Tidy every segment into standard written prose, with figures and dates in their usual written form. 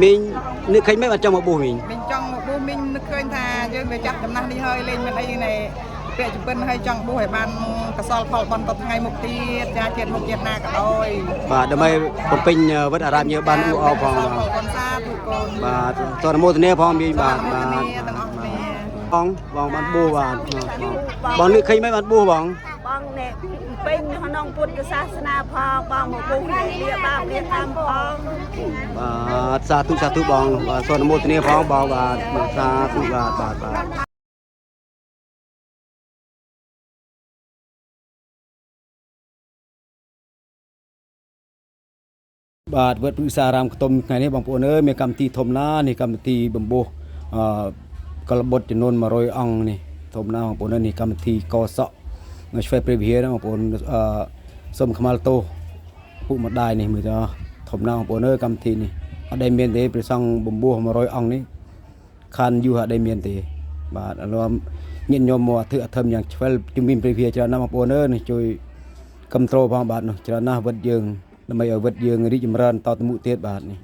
មីងនឹកឃើញមិនបានចង់មកបួសមីង មីងចង់មកបួសមីងនឹកឃើញថាយើងវាចាស់ចំណាស់នេះហើយលេងមិនអីនេះពាក់ចម្ពិនហើយចង់បួសឲ្យបានកសលផលបុណ្យទៅថ្ងៃមុខទៀតចាជាតិមុខជាតិណាក៏ដោយ បាទដើម្បីបំពេញវត្តអារាមយើងបានអ៊ូអរផងបាទ កសលផលបុណ្យសាធុកូន បាទសូមអនុមោទនាផងមីងបាទបាទ ទាំងអស់គ្នា បងបងបានបួសបាទបងនឹកឃើញមិនបានបួសបង បងអ្នកពេញក្នុងពុទ្ធសាសនាផងបងមកពុះអ្នកលាបាបលាកម្មផង បាទសាធុសាធុបងបាទសូមអនុមោទនាផងបងបាទសាធុបាទបាទបាទបាទវត្តព្រឹក្សារាមខ្ទុំថ្ងៃនេះបងប្អូនអើយមានកម្មវិធីធំណាស់នេះកម្មវិធីបំពោះអឺកលបុត្រចំនួន100អង្គនេះធំណាស់បងប្អូនអើយនេះកម្មវិធីកសក់នៅឆ្វេងព្រះវិហារណាបងប្អូនអឺសូមខ្មាល់ទោសពុកម្ដាយនេះមើលទៅធំណាស់បងប្អូនអើយកម្មវិធីនេះអត់ដែលមានទេព្រះសង្ឃបំពោះ100អង្គនេះខានយូរអត់ដែលមានទេបាទឥឡូវញាតិញោមមកអធិអធមយ៉ាងឆ្វេលជំនាញព្រះវិហារច្រើនណាស់បងប្អូនអើយនេះជួយ កំត្រូផងបាទនោះច្រើនណាស់វត្តយើងដើម្បីឲ្យវត្តយើងរីកចម្រើនតទៅមុខទៀតបាទនេះ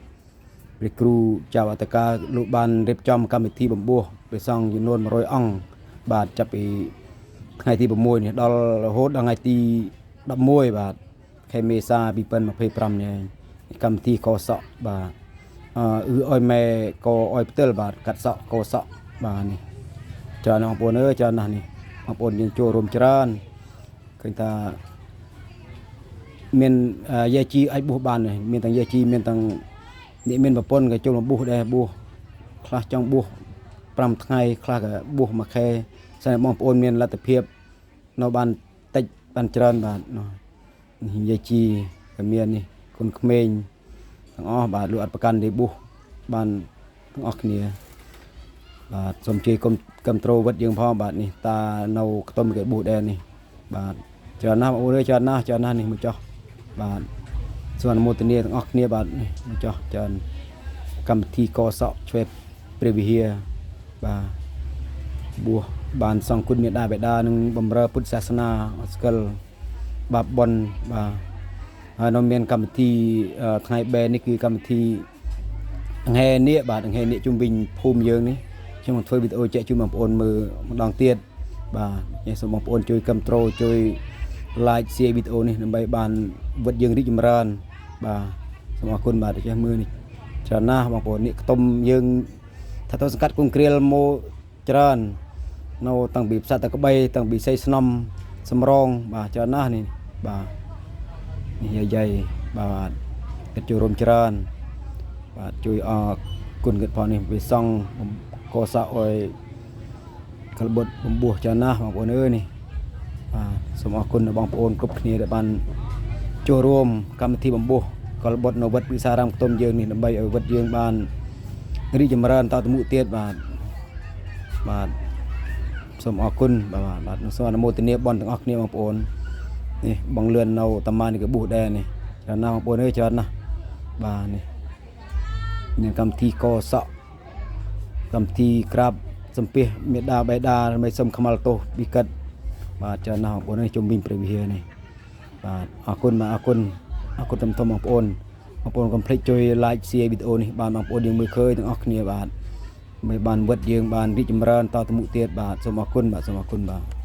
ព្រះគ្រូចៅអត្តការលោកបានរៀបចំកម្មវិធីបំពោះព្រះសង្ឃចំនួន100អង្គបាទចាប់ពីថ្ងៃទី6នេះដល់រហូតដល់ថ្ងៃទី11បាទខែមេសា2025នេះឯងកម្មវិធីកសក់បាទអឺអឺឲ្យម៉ែកឲ្យផ្ទិលបាទកាត់សក់កសក់បាទនេះច្រើនណាស់បងប្អូនអើយច្រើនណាស់នេះបងប្អូនយើងចូលរួមច្រើនឃើញថា មានយាយជីអាចបួសបានដែរមានទាំងយាយជីមានទាំងអ្នកមានប្រពន្ធក៏ចូលមកបួសដែរបួសខ្លះចង់បួស5ថ្ងៃខ្លះក៏បួសមួយខែស្អែកបងប្អូនមានលទ្ធភាពនៅបានតិចបានច្រើនបាទនោះនេះយាយជីក៏មាននេះគុណក្មេងទាំងអស់បាទលោកអត់ប្រកាន់ទេបួសបានទាំងអស់គ្នាបាទសូមជួយគុំគ្រប់ត្រូលវត្តយើងផងបាទនេះតានៅខ្ទុំគេបួសដែរនេះបាទច្រើនណាស់បងប្អូនអើយច្រើនណាស់ច្រើនណាស់នេះមកចោះ បាទសូមអនុមោទនាទាំងអស់គ្នាបាទនេះមកចោះច្រើនកម្មវិធីកសក់ឆ្វេបព្រះវិហារបាទបួសបានសង្គុណមេដាបេដានិងបំរើពុទ្ធសាសនាអស្កិលបាបបុណ្យបាទហើយនៅមានកម្មវិធីថ្ងៃបែនេះគឺកម្មវិធីអង្ហែនាគបាទអង្ហែនាគជុំវិញភូមិយើងនេះខ្ញុំនឹងធ្វើវីដេអូចែកជូនបងប្អូនមើលម្ដងទៀតបាទខ្ញុំសូមបងប្អូនជួយគ្រប់គ្រងជួយ like share វីដេអូនេះដើម្បីបានវត្តយើងរីកចម្រើនបាទសូមអរគុណបាទចេះមើលនេះច្រើនណាស់បងប្អូននេះខ្ទុំយើងថាទៅសង្កាត់គង្គ្រាលមកច្រើននៅតាំងពីផ្សារតក្បីតាំងពីសីស្នំសំរងបាទច្រើនណាស់នេះបាទនេះយាយយាយបាទគិតចូលរួមច្រើនបាទជួយអរគុណគិតផងនេះវាសង់កសាក់ឲ្យកលបុត្របំពោះច្រើនណាស់បងប្អូនអើយនេះ បាទសូមអរគុណដល់បងប្អូនគ្រប់គ្នាដែលបានចូលរួមកម្មវិធីបំពោះកលបុត្រនៅវត្តវិសារាមខ្ទុំយើងនេះដើម្បីឲ្យវត្តយើងបានរីកចម្រើនតទៅមុខទៀតបាទបាទសូមអរគុណបាទបាទសូមអនុមោទនាបុណ្យទាំងអស់គ្នាបងប្អូននេះបងលឿននៅតាម៉ានេះក៏បួសដែរនេះច្រើនណាស់បងប្អូនអើយច្រើនណាស់បាទនេះមានកម្មវិធីកសក់កម្មវិធីក្រាបសំពះមេដាបេដាដើម្បីសុំខ្មាល់ទោសពីកិត្ត បាទច្រើនណាស់បងប្អូននេះជុំវិញព្រះវិហារនេះបាទអរគុណបាទអរគុណអរគុណធំធំបងប្អូនបងប្អូនកុំភ្លេចជួយ like share វីដេអូនេះបានបងប្អូនយើងមើលឃើញទាំងអស់គ្នាបាទមិនបានវត្តយើងបានរីកចម្រើនតទៅមុខទៀតបាទសូមអរគុណបាទសូមអរគុណបាទ។